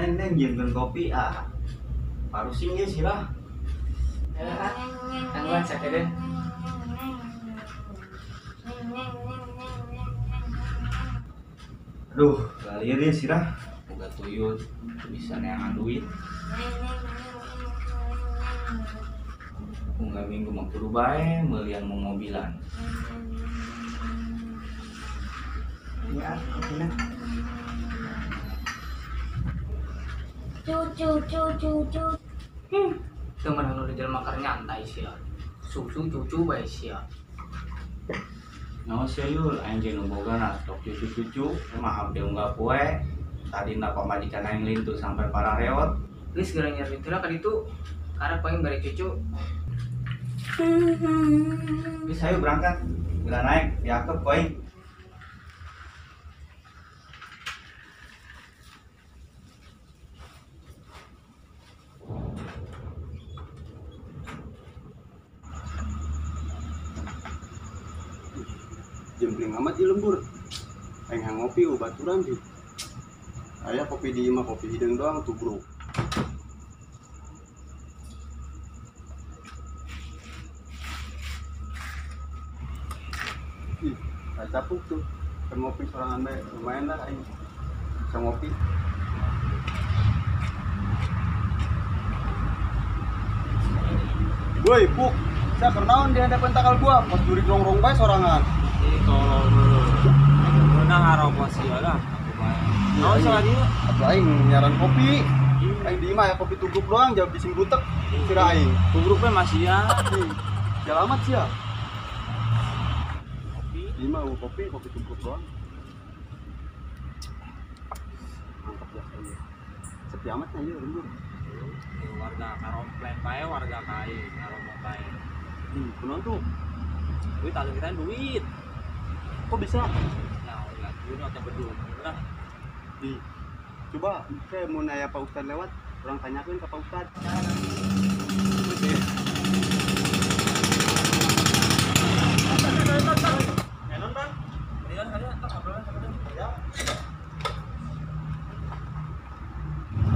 Neng neng jieunkeun kopi ah. Parusing ge sirah. Ya, tangguhan sakedeun. Aduh, lalir ya sirah. Boga tuyul bisa neangan duit. Unggal minggu mah kudu bae meulian momobilan. Ya, kopina. Cucu cucu cucu. Teu meunang nu jelema keur nyantai sia. Susu cucu bae sia. Naon sia yul, aing jeung nu boga na tok cucu-cucu, emang abdi unggal poe. Tadi na pamajikan aing lintu sampai parah reot. Geus geura nyiar duit heula ka ditu. Karep aing bari cucu. Geus hayu berangkat. Geura naik, diakep ku aing. Jempling amat di lembur. Aing hayang ngopi ubaturan di. Aya kopi di imah kopi hideung doang tuh bro. Ih, capuk tuh. Kan ngopi sorangan bae lumayan lah aing. Bisa ngopi. Woi, Puk. Sia keur naon di hadapan takal gua? Pas jurig rongrong bae sorangan. Ih, tolol dulu. Meunang ngarokok sia lah. Naon salah dia? Atuh aing nyaran kopi. Aing di imah ya kopi tubruk doang, jauh bising butek. Sira aing. Tubruk we masih ya. Sial amat sia. Kopi. Di imah kopi, kopi tubruk doang. Mantap ya saya. Sepi amat nya ieu lembur. Warga karomplen bae, warga kai, ngarokok bae. Kunaon tuh? Duit atuh kita duit. Kok bisa? Nah, ya duit atau bedul lah. Ih. Coba kayak mau nanya Pak Ustad lewat, orang tanyakan ke Pak Ustad.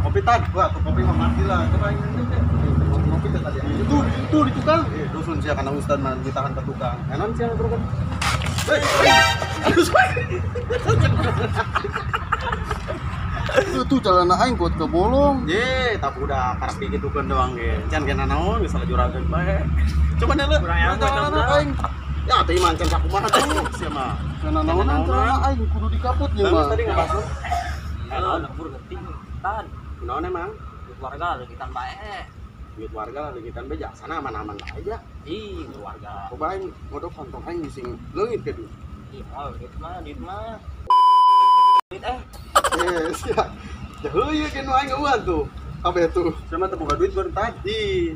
Kopi tan, wah tuh kopi mah mati lah. Coba ini kopi tadi. Itu di tukang. Dusun sia kana Ustad mah ditahan ke tukang. Enon sia bro kan. Hei, aduh Itu celana aing kuat kebolong. Ye, tapi udah karep digitukeun doang ge. Can kena naon geus salah juragan bae. Coba deh lu. Celana aing. Ya teh mah can sakumaha tuh sia mah. Celana naonan celana aing kudu dikaput nya mah. Tadi ngabahas. Halo, lembur geting tan. Kunaon emang? Duit warga leungitan bae. Duit warga leungitan bae jasana aman-aman aja. Ih, warga. Coba aing ngodok kantong aing bising leungit ke duit. Ih, moal duit mah, duit mah. Duit eh. Siap. Ya heueuh ge nu aing eueuh tuh. Kabeh tuh. Sama teu boga duit baru tadi.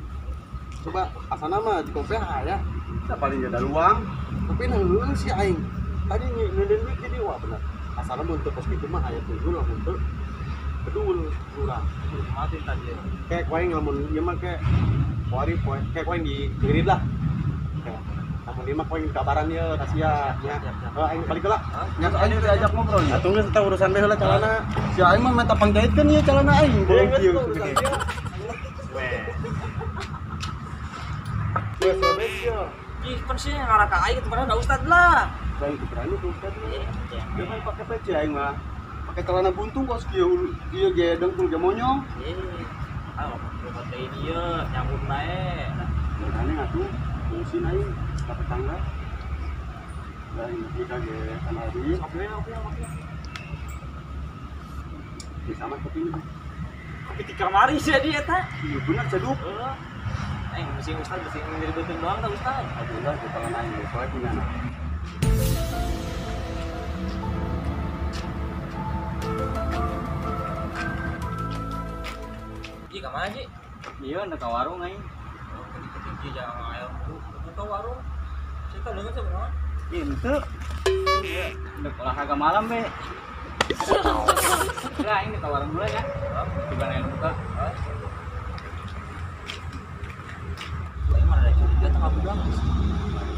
Coba asana mah di kopi aya. Sa paling ada luang. Tapi nah heueuh si aing. Tadi ngeundeun duit jadi wah bener. Asana mun teu kos kitu mah aya tuyul lamun teu bedul urang. Mati tadi. Kayak ku aing lamun ieu mah kayak kuari poe kayak ku aing diirit lah. Kayak lamun ieu mah ku aing kabaran ieu ka sia nya. Heuh aing balik heula. Nya aing diajak ngobrol ya. Atuh geus eta urusan bae heula calana. Si aing mah menta pangjaitkeun ieu calana aing bolong kieu. Weh. Weh, sobek ieu. Ih, pan sih ngarah ka aing padahal da ustad lah. Aing teu berani ka ustad mah. Dia kan pake peci aing mah. Pakai celana buntung kos kieu ieu ge dengkul ge monyong. Ih, ah lupa teh ieu nyambung bae. Makane atuh fungsin aing ka tetangga. Lah ini ka ge kana duit. Oke, oke, oke. Di sama kopi ini. Kopi di kamari sih dia eta. Iya bener ceduk. Heeh. Aing mesti ustad mesti ngiribeutkeun doang tah ustad. Aduh lah kita aing soalnya punya anak. Ji ka mana Ji? Iya, ndek ka warung aing. Oh, ketik-ketik jangan ayo. Buka warung. Saya tahu dengan sebenarnya. Ih, henteu. Iya, ndek olahraga malam be. Lah aing ka warung dulu ya. Coba aing buka. Aing mana ada curiga tengah budak.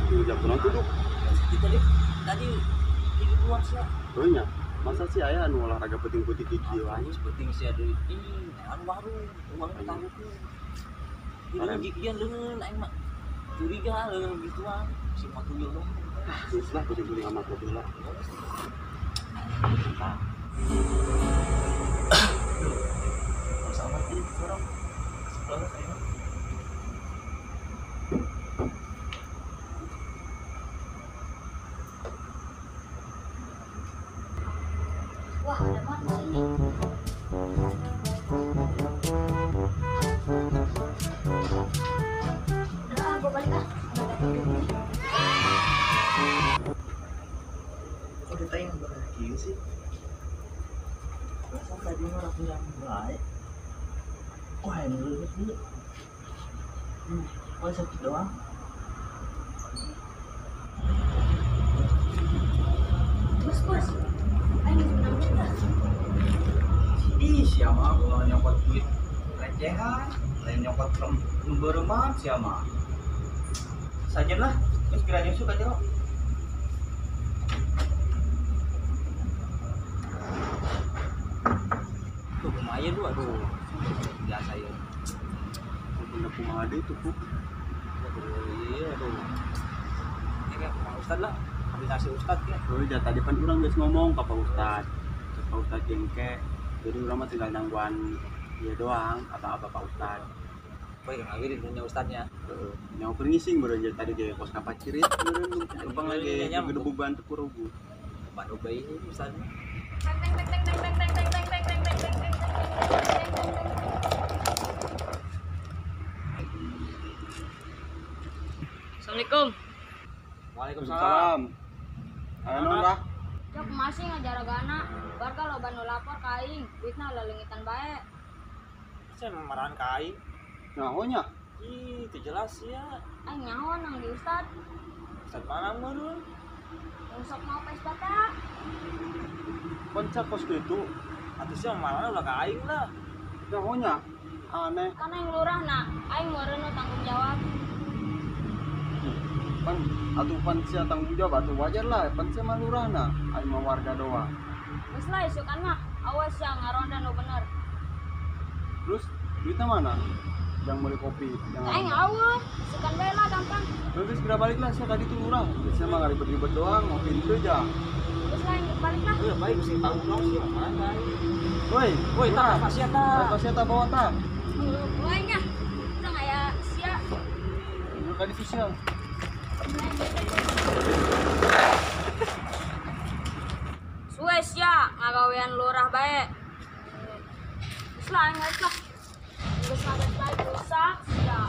Ieu jam kunaon tuh? Kita tadi di luar sia. Heuh nya. Masa sih aya anu olahraga penting-penting di kieu anjing penting sih ada ih anu warung uang taruhku. Ini gigian leungeun aing mah. Curiga leungeun gituan si mah tuyul dong. Geus lah penting-penting amat kopi lah. Sama ini orang sekolah saya. Wah, ada mana ini? Udah, ah, gua balik ah. Udah dapet duit. Kok ditanya berarti sih? Masa tadi mah aku yang baik. Wah, ini lebih dulu. Wah, sakit doang. Bos, bos. Ayo menang kita. Ih, siapa gua nyokot duit recehan, lain nyokot nu beureumah siapa. Sajen lah, terus kira nyusuk aja kok. Tuh lumayan tuh, aduh. Biasa ya. Benda kumaha deui tuh, Kuk. Aduh, iya aduh. Ini kayak Pak Ustad lah, kombinasi Ustad ya. Oh, iya, tadi pan urang geus ngomong ka Pak Ustad. Terus Pak Ustad jengke. Jadi urang mah tinggal nangguan dia doang atau apa Pak Ustad. Baik, lagi di dunia Ustadnya. Heeh. Nyawa keur ngising beureun jadi tadi ge kos kapacirit beureun. Lempang lagi gedebuban teu purugu. Pak Ubay ini Ustadnya. Assalamualaikum. Waalaikumsalam. Ayo non lah. Cok masih ngajaragana, warga loba nu lapor ka aing, duitna lelengitan bae. Saya marahan ka aing. Nyaho nya? Ih, itu jelas ya. Aing nyaho nang di ustad. Ustad mana meureun? Nu sok mau pesta teh. Konca kos kitu. Atuh sia marahna ulah ka aing lah. Nyaho nya? Aneh. Kan aing lurahna, aing meureun nu tanggung jawab. Pan atuh pan sia tanggung jawab atuh wajar lah, pan sia mah lurahna, aing mah warga doang. Geus lah isukan mah, awas sia ngaronda nu bener. Terus duitnya mana? Yang beli kopi, yang aing eueuh, isukan bae lah gampang. Terus segera balik lah sia tadi tuh lurah. Sia mah ribet-ribet doang, ngopi itu aja. Geus lah aing balik lah. Euy, baik sih tahu naon sih mana aing. Woi, woi tah sia tah. Tah sia tah bawa tah. Woi nya. Urang aya sia. Tadi sosial. Suwe sia ngagawean lurah bae. Geus lah aing balik lah. Geus ngagas bae rusak sia.